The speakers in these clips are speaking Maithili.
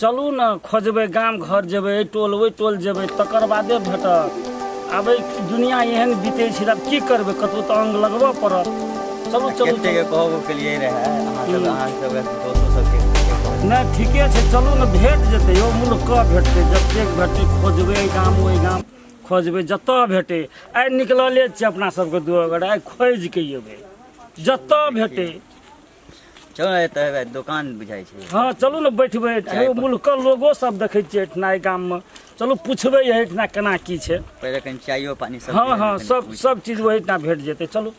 चलू ने खोजबै, गाम घर जेबै, एहि टोल ओहि टोल जेबै, तकर बादे भेटत। आब एहि दुनिया एहन बीतै छै, आब की करबै, कतहु तऽ अङ्ग लगबऽ पड़त। चलू चलू। कतेक चलू। कहबो केलियै रहए अहाँ सब, अहाँ सब दोस्तो सबके नहि, ठीके छै, चलू ने, भेट जेतै यौ, मुल्क भेटतै, जतेक भेटतै खोजबै, एहि गाम ओहि गाम खोजबै, जतऽ भेटै। आइ निकलले छियै अपना सबके दुआर, आइ खोजिके अयबै जतऽ भेटै। चलू ने, एतऽ हेबै दोकान बुझाइ छै। हँ, चलू ने, बैठबै। चाय पर। मुल्कक लोगो सब देखै छियै एहिठिना एहि गाममे, चलू पुछबै एहिठिना केना की छै। पहिले कनि चाइयो पानी सब हँ पी हँ लेबै, कनि सब पूछि। सब चीज ओहिठिना भेट जेतै, चलू।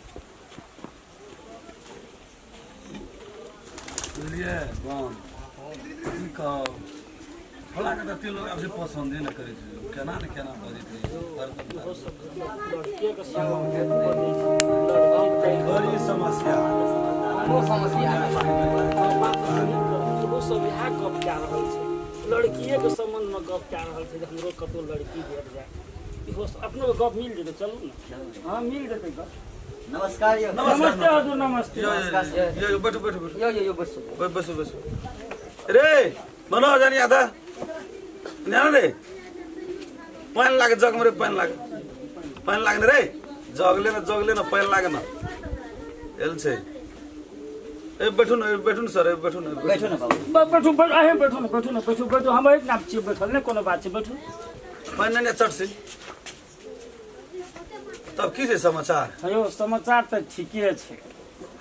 बुझलियै बम की कहब, फलाके तऽ एते लोक आब छै पसन्दे नहि करै छै, केना ने केना बजैत रहै छै हरदम। बड़ी समस्या। इहो सब इएह गप कए रहल छै, लड़किएके सम्बन्धमे गप कए रहल छै जे हमरो कतहु लड़की भेट जाय। इहो सब अपनो गप मिल जेतै, चलू ने। हँ, मिल जेतै गप। नमस्कार यौ। नमस्ते हजुर, नमस्ते। यो यो यो यो, बैठू बैठू बैठू। यौ यौ यौ, बैसू। बैसू बैसू। रे मनोज, जानी आधा जान रे, पानि लागे जगमे रे, पानि लागे, पानि लागने रे, जगले न, जगले न, पानि लागे न, एल छै। ए बैठू न, ए बैठू न सर, ए बैठू न। बैठू ने बाबू। बैठू बैठू, अहें बैठू ने, बैठू ने, बैठू बैठू, हम एहिठाम छियै बैठल, नहि कोनो बात छै, बैठू। पानि नहि चट से। तब की छै समाचार? हेयौ, समाचार तऽ ठीके छै।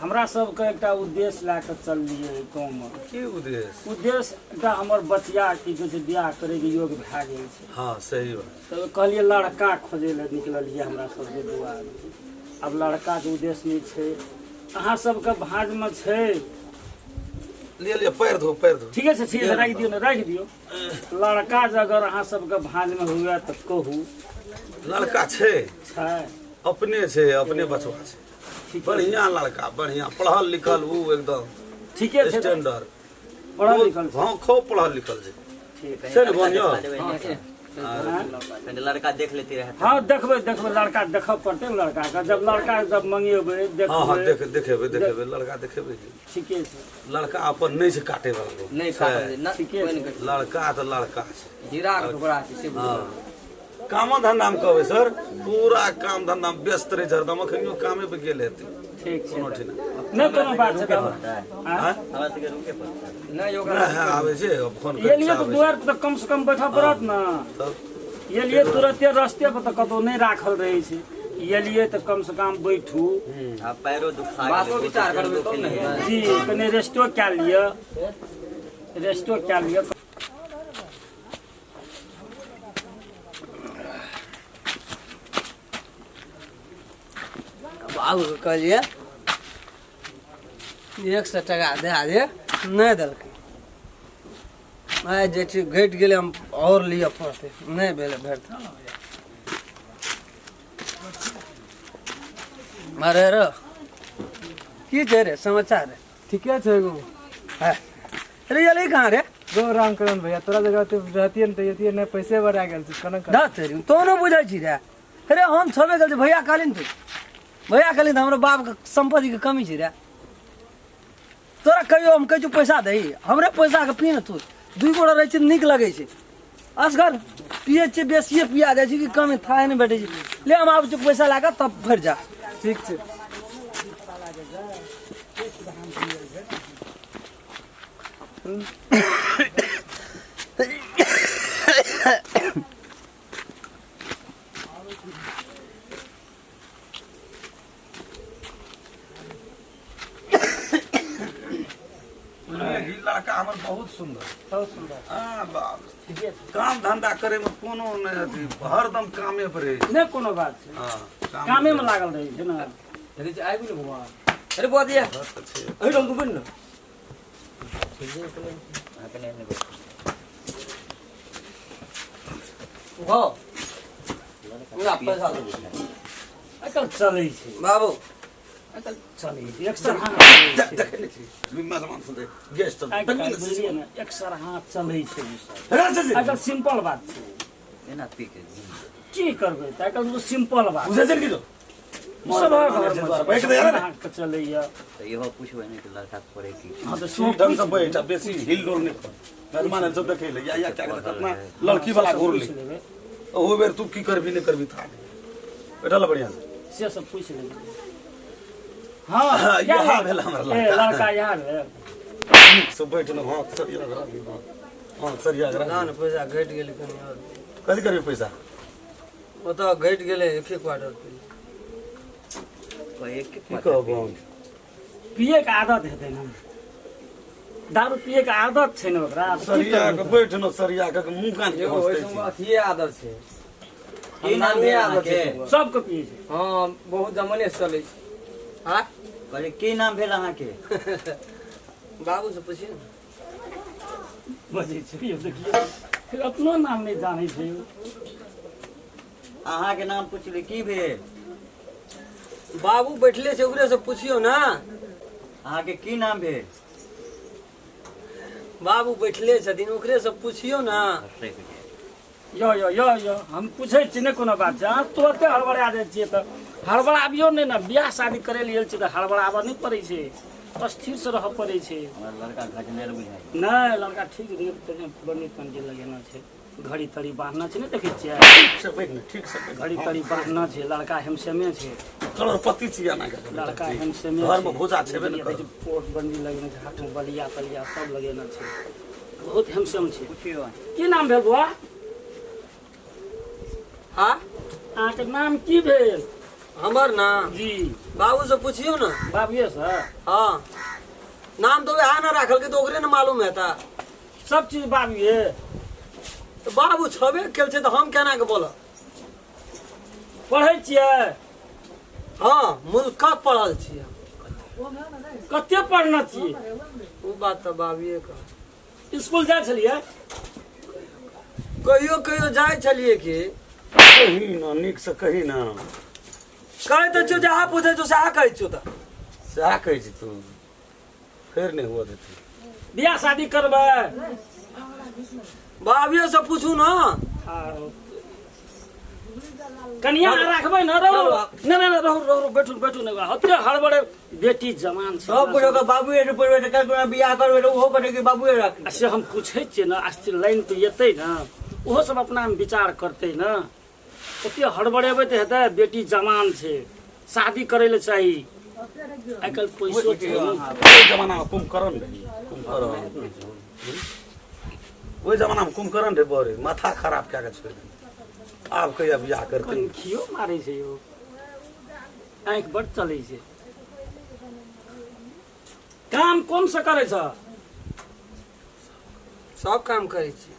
हमरा सबके एकटा उद्देश्य लए कऽ चललियै एहि गाँवमे। की उद्देश्य? उद्देश्य एकटा हमर बचिया की कहै छै बियाह करैके योग्य भए गेल छै। हाँ, सही बात। तऽ कहलियै लड़का खोजै लए निकललियै हमरा सबके दुआर। आब लड़काके उद्देश्य नहि छै, अहाँ सबके भाँजमे छै? लिअ लिअ, पैर धो, पैर धो। ठीके छै, ठीक छै, राखि दियौ ने, राखि दियौ। लड़का जे अगर अहाँ सबके भाँजमे हुए तऽ कहू। लड़का छै। छै? अपने छै, अपने बचवा छै। ठीके छै। बढ़िया लड़का, बढ़िया पढ़ल लिखल, ऊ एकदम ठीके छै। स्टैंडर्ड। पढ़ल लिखल छै? हाँ, खूब पढ़ल लिखल छै। ठीक। छै ने बढ़िया? कनि लड़का देख लेती रहए। हँ, देखबै देखबै, लड़का देखऽ पड़तै ने लड़काके, जब लड़का जब मंगेबै। हाँ हाँ। देखबै। देखेबै देखेबै, लड़का देखेबै की। ठीके छै। लड़का अपन नहि छै काटे वाला लोक। नहि छै। काटल नहि। ठीके कोइ छै। नहि कटै। लड़का तऽ लड़का छै। हीरा के टुकड़ा छै से बुझू। हाँ, कामो धंधा मे कहबै सर, पूरा काम धंधा मे व्यस्त रहै छै हरदम, अखनियो कामे पे गेल हेतै। ठीक छै। कोनो ठीक नहि। नहि कोनो बात छै तऽ आँय? हमरा सबके रुके पड़तै। नहि ओकरा नहि है, आबै छै फोन करै एलियै छै, तऽ आबै छै। दुआरि पर तऽ कमसँ कम बैठऽ पड़त ने। तब एलियै तुरते रस्ते पर तऽ कतहु नहि राखल रहै छै, एलियै तऽ कमसँ कम बैठू। आ पैरो दुखा गेलै, बातो विचार करबै तब ने। जी, कनि रेस्टो कए लिअ, रेस्टो कए लिअ। बाबूके कहलियै 100 टाका दए दे, नहि देलकै। आइ जे छै घटि गेलै, हम आओर लिअ पड़तै, नहि भेलै भेट। अरे रो, की छै रे समाचार रे? ठीके छै एगो। है अरे, एलै कहाँ रे? गो रामकरण भैया, तोरा जगह तऽ रहतियै ने तऽ एतियै नहि, पैसे बढ़ा गेल छै, केना दस तेरी तो नहि बुझै छी रे। अरे हम छेबे करै छी, भैया कहलिन तू, भैया कहलिन तऽ हमरा बापके सम्पत्तिके कमी छै रे? तोरा कहियो हम कहै छियौ पैसा दही, हमरे पैसाके पी ने तू। दुइ गोटा रहै छै तऽ नीक लगै छै, असगर पियै छियै बेसिए पिया जाइ छै कि कमी थाहे नहि भेटै छै। ले, हम आबै छियौ पैसा लए कऽ, तब फेर जा। ठीक छै। बुझलियै ई लड़का हमर बहुत सुन्दर। बहुत सुन्दर। हाँ बाप, काम धंधा करे में कोनो नहि अथी, हरदम कामे पर रहै छै। नहि कोनो बात छै। हाँ, कामे में लागल रहै छै ने। देखै छी आबि गेलै बौआ। अरे बौआ दिया। तऽ छै। एहि रंग घुमै ने। कनि एने बैठू। हो पूरा पैसा दे। आइ काल्हि चलै छै। बाबू। आइ काल्हि चलै छै, एक सर हाथ चलै छै। देखै नहि छी मेहमान सब गेस्ट सब। आइ काल्हि बुझलियै ने, एक सर हाथ चलै छै ई सब। देखै आइ काल्हि सिंपल बात छै। एना पी के की करबै तऽ आइ काल्हि सिंपल बात। बुझै छै कि तो सब घर बैठ दे यार। अहाँके चलैया। तऽ इहो पुछबै ने कि लड़का पढ़े की। हँ तऽ ठीक ढंग से बैठ आ बेसी हिल डोल नहि कर। मेहमान सब देखै ले या या क्या करे कितना लड़की वाला घूर ले। ओहो बेर तू की करबी नहि करबी था बैठल बढ़िया से। से सब पूछि लेबै। हँ इएह भेल हमर ए लड़का। लड़का इएह भेल। नीक से बैठ ने, हाथ सरिया करा दी, हाथ सरिया करा। ना ने पैसा घटि गेलै कनि आओर। कथी करबी पैसा? ओतऽ घटि गेलै एक एक क्वार्टर पी। एक की कहब हम? पियैके आदत हेतै ने, दारू पियैके आदत छै ने ओकरा। सरिया के बैठ ने, सरिया के मुंह कान के एगो हंसते ओहि छी। अथिये आदत छै। की नाम खानदानी भेल आदत छै। अहाँके? सबके पियै छै। हँ, बहुत जमाने से चलै छै। हाँ कहलियै की नाम भेल अहाँके? बाबू से पूछिए ने। बजै छै यौ, देखियौ फिर अपनो नाम नहि जानै छै यौ। अहाँके नाम पुछली की भेल? बाबू बैठले छै, ओकरे से पुछियौ ने। अहाँके की नाम भेल? बाबू बैठले छथिन, ओकरे से पुछियौ ने। यो यो यो यो हम पूछै छी नहि कोनो बात छै। अहाँ तुरते हड़बड़ा जाइ छियै तऽ हड़बड़ाबियौ नहि ने। बियाह शादी करै लए गेल छियै तऽ हड़बड़ाबऽ नहि पड़ै छै, स्थिरसँ रहऽ पड़ै छै। हमर लड़का घटनेल बुझाइ। नहि, लड़का ठीक छै, बड़ नीक पंजी लगेना छै, घड़ी तड़ी बान्हना छै, नहि देखै छियै? ठीक से बैठ ने, ठीक से बैठ। घड़ी तड़ी बान्हना छै, लड़का हेमसेमे छै। करोड़पति छी अना के लड़का हेमसेमे। घर में भोजा छेबे ने देखै कर। छै, पोट बंडी लगेने छै, हाथमे बलिया तलिया सब लगेने छै, बहुत हेमसेम छै। पुछियौ। की नाम भेल बौआ? हाँ अहाँके नाम की भेल? हमर नाम? जी। बाबू से पुछियौ ने। बाबुए से? हाँ, नाम तो वएह ने राखलकै तऽ ओकरे ने मालूम हेता। सब चीज बाबुए। तऽ बाबू छबे केल छै तऽ हम केना के बोलब? पढ़ै छियै? हाँ, मुल्कक पढ़ल छियै। कते पढ़ने छियै? ओ बात तऽ बाबुए कह। स्कूल जाइ छलियै? कहियो कहियो जाइ छलियै कि। कही ना, नीक से कही ना। कहै तऽ छियौ, जहाँ पूछै छौ सएह कहै छियौ। तऽ सएह कहै छी तू, फेर नहि हुअ देतै। बियाह शादी करबै? बाबुए से पूछू ना। कनिया राखबै ने? रहू, नहि नहि रहू रहू, बैठू बैठू। नहि ओते हड़बड़े, बेटी जवान छै। सब कुछ ओकर बाबुए से पुछबै तऽ काल्हि कोनो बियाह करबै तऽ ओहो कहतै कि बाबुए राखी। आ से हम पूछै छियै ने, अस्थिर लाइन पे एतै ने, ओहो सब अपनामे विचार करतै ने। ओते हड़बड़ेबै तऽ हेतै? बेटी जवान छै, शादी करै लए चाही। आइ काल्हि पैसो छै ने। ओहि जमानामे कुंभकर्ण रहै, कुंभकर्ण। ओहि जमानामे कुंभकर्ण रहै, बड़े माथा खराब कए कऽ छोड़ि देने। आब कहिया बियाह करतै? कनखियो मारै छै यौ, आँखि बड चलै छै। काम कोन से करै छ? सब काम करै छी।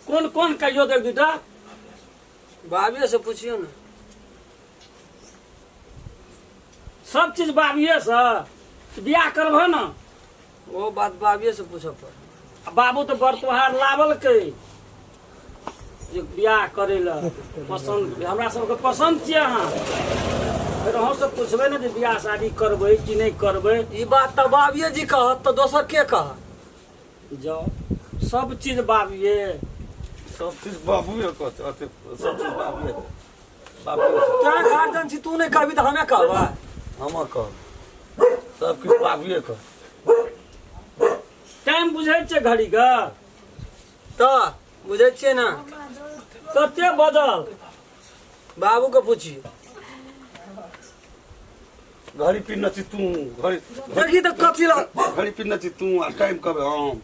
कोन कोन कहियो तऽ एक दूटा। बाबुए से पुछियौ ने। सब चीज बाबुए से? बियाह करबह ने? ओ बात बाबुए से पूछऽ पड़त। आ बाबू तऽ बड़ तोहार लाबलकै जे बियाह करै लए पसन्द, हमरा सबके पसन्द छियै अहाँ। फेर अहूँ सब पुछबै ने जे बियाह शादी करबै कि नहि करबै? ई बात तऽ बाबुए जी कहत तऽ दोसर के कहत? जाउ, सब चीज बाबुए। सब चीज बाबुए कहतै, अथी सब चीज बाबुए बाबुए। तोरा गार्जियन छी, तू नहि कहबी तऽ हमे कहबै? हम कहब, सब किछु बाबुए कह। टाइम बुझै छियै घड़ीके? तऽ बुझै छियै ने। कते बजल? बाबू के पुछियौ। घड़ी पिन्ने छी तू, घड़ी देखी तऽ कथी लग। घड़ी पिन्ने छी तू आ टाइम कहबै हम?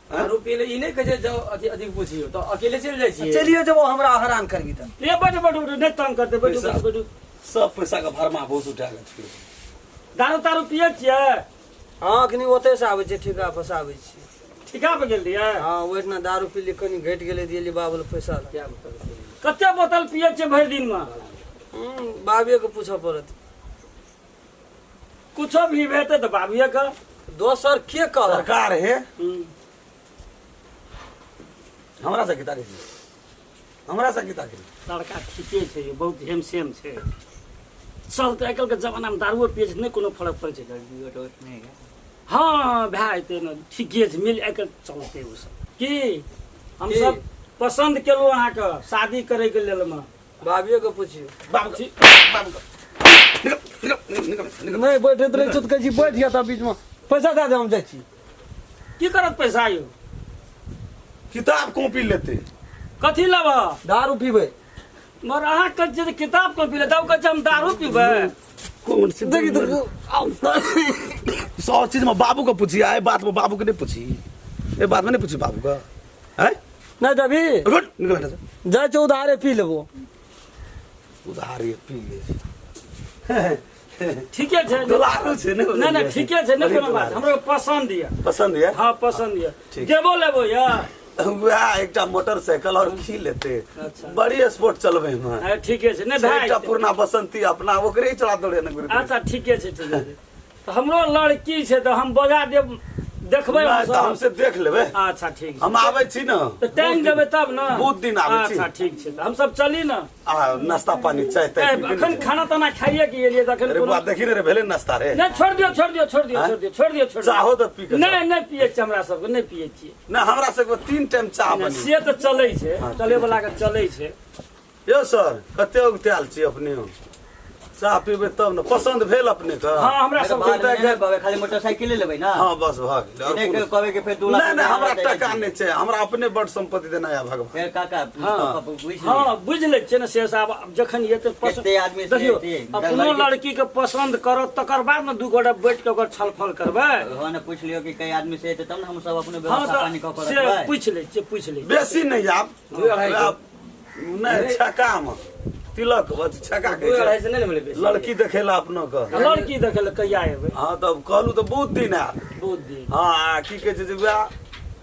दारू पी ले ई नहि कहै छै जाउ अथी अथी पुछियौ तऽ अकेले चलि जाइ छियै? चलिए जेबो, हमरा हैरान करबी तऽ। ए बैठू बैठू बैठू, नहि तंग करतै, बैठू। पैसा। बैठू बैठू। सब पैसा के भरमा भूस उठा के छोड़ि। दारू तारू पियै छियै? हँ, अखनी ओतै से आबै छियै, ठिका पर से आबै छियै। ठिका पे गेल रहियै? हँ, ओहिठिना दारू पीली, कनि घटि गेलै, दियली बाबू लए पैसा लए। कते बोतल पियै छियै भरि दिनमे? बाबे के पूछऽ पड़त। कुछो भी हेतै तऽ बाबुए के। दोसर के कहत? सरकार हे। हमरा से की ताकै छी? हमरा से की ताकै? लड़का ठीके छै यौ, बहुत हेमसेम छै सब। तऽ आइकाल्हिके जमानामे दारुओ पियै छै, नहि कोनो फरक पड़ै छै। हँ, भए जेतै ने, ठीके छै, मिल आइकाल्हि चलतै ओ सब। की हमसब पसन्द केलहुँ अहाँके शादी करैके लेलमे? बाबियो के पुछियौ। बाबू के, बाबू के। निकल निकल निकल निकल नहि बैठैत रहै छौ तऽ कहै छी बैठ जा तब बीचमे पैसा दए दे हम जाइ छी की करत पैसा यौ किताब कॉपी लेते कथी लेबह दारू पीबै मगर अहाँ कहै छियै जे किताब कॉपी ले तब कहै छियै हम दारू पीबै कौन सी देखी तऽ सब चीज में बाबू के पूछी आए बात में बाबू के नहीं पूछी ए बात में नहीं पूछी बाबू का हैं नहि देबी रुक निकल बेटा से। जाइ छौ उधारे पी लेबो उधार ये पी ले ठीके छै दुलारू छै ने नहि नहि ठीके छै नहि कोनो बात हमरो पसन्द यऽ पसंद ये हँ पसन्द यऽ ठीक। देबो लेबो यऽ वएह एकटा मोटरसाइकिल और की लेते अच्छा। बड़ी स्पोर्ट चलबे में हँ, ठीके छै नहि भए एकटा जेतै। पुरना बसंती अपना ओकरे ही चला दौड़े ने गुरु अच्छा ठीके छै ठीके छै तऽ हमरो लड़की छै तऽ हम बजा देब देखबै नहि तऽ हमसब। हमसे देख लेबै अच्छा ठीक छै हम आबै छी ने तऽ टाइम देबै तब ने बहुत दिन आबै छी। अच्छा ठीक छै तऽ हमसब चली ने आ नाश्ता पानी चाय ताय ए, पीबे ने अखन छै। खाना ताना खाइए के एलियै तऽ अखन अरे कोनो बात देखी ने रे भेलै नाश्ता रे नहि छोड़ दियौ छोड़ दियौ छोड़ दियौ आँय? छोड़ दियौ छोड़ दियौ छोड़ दियौ चाहो तऽ पी के नहि नहि पियै छियै हमरा सबके नहि पियै छियै नहि हमरा सबके तीन टाइम चाह नहि, बनी से तऽ चलै छै हाँ, चलै वला के चलै छै यौ सर कते उगतायल छी अपने चाह पीबै तब ने पसन्द भेल अपने के हाँ हमरा अरे सब बाद में नहि लेबै, खाली मोटरसाइकिले लेबै ना हाँ बस भऽ गेल आओर नहि कोनो- कहबै कि फेर 2 लाख नहि नहि हमरा रुपया टका नहि छै हमरा अपने बड़ सम्पत्ति देना है भगवान फेर काका हाँ। बुझि लिअ। हाँ बुझि लै छियै ने से सब आब जखन एतै पसन्द कते आदमी से देखियौ एतै, अपनो लड़की- लड़की के पसन्द करत तकर बाद ने दू गोटा बैठ के ओकर छलफल करबै हाँ ने पूछ लियौ कि कई आदमी से एतै तब ने हम सब अपने हाँ व्यवस्था पानी कऽ तऽ कऽ से रखबै पूछि लै छियै पूछि लै छियै बेसी नहि आब दू अढ़ाई सौ। आब नहि छक्का मे तिलक अथी छक्का दू कहै अढ़ाई छै सौ नहि ने मिले बेसी लड़की देखेला अपनो के लड़की देखै लए कहिया एबै हाँ तब कहलू तऽ बहुत दिन आयत बहुत दिन हाँ आ की कहै छै जे वएह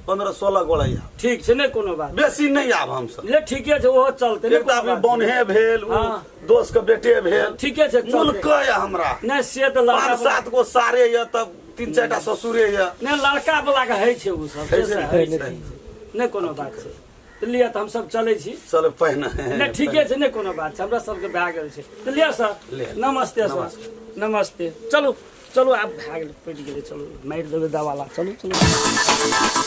15-16 गोला आयब ठीक छै नहि कोनो बात बेसी नहि आब हमसब ले ठीके छै ओहो चलतै नहि एक तऽ कोनो आदमी बात बौनहे भेल उ हाँ। दोस्त के बेटे भेल ठीके छै चलतै मुल्क यऽ हमरा नहि से तऽ लड़का पाँच सात गो सारे यऽ तब तीन चारि टा ससुरे यऽ नहि लड़का वाला के होइ छै ओ सब से होइ छै से ने? होइ छै नहि कोनो बात छै तऽ लिअ तऽ हमसब चलै छी चल पहिने नहि ठीके छै नहि कोनो बात छै हमरा सबके भए गेल छै तऽ लिअ सर ले। नमस्ते सर नमस्ते चलू चलू आब भए गेलै पटि गेलै चलू मारि देबै दवाला चलू चलू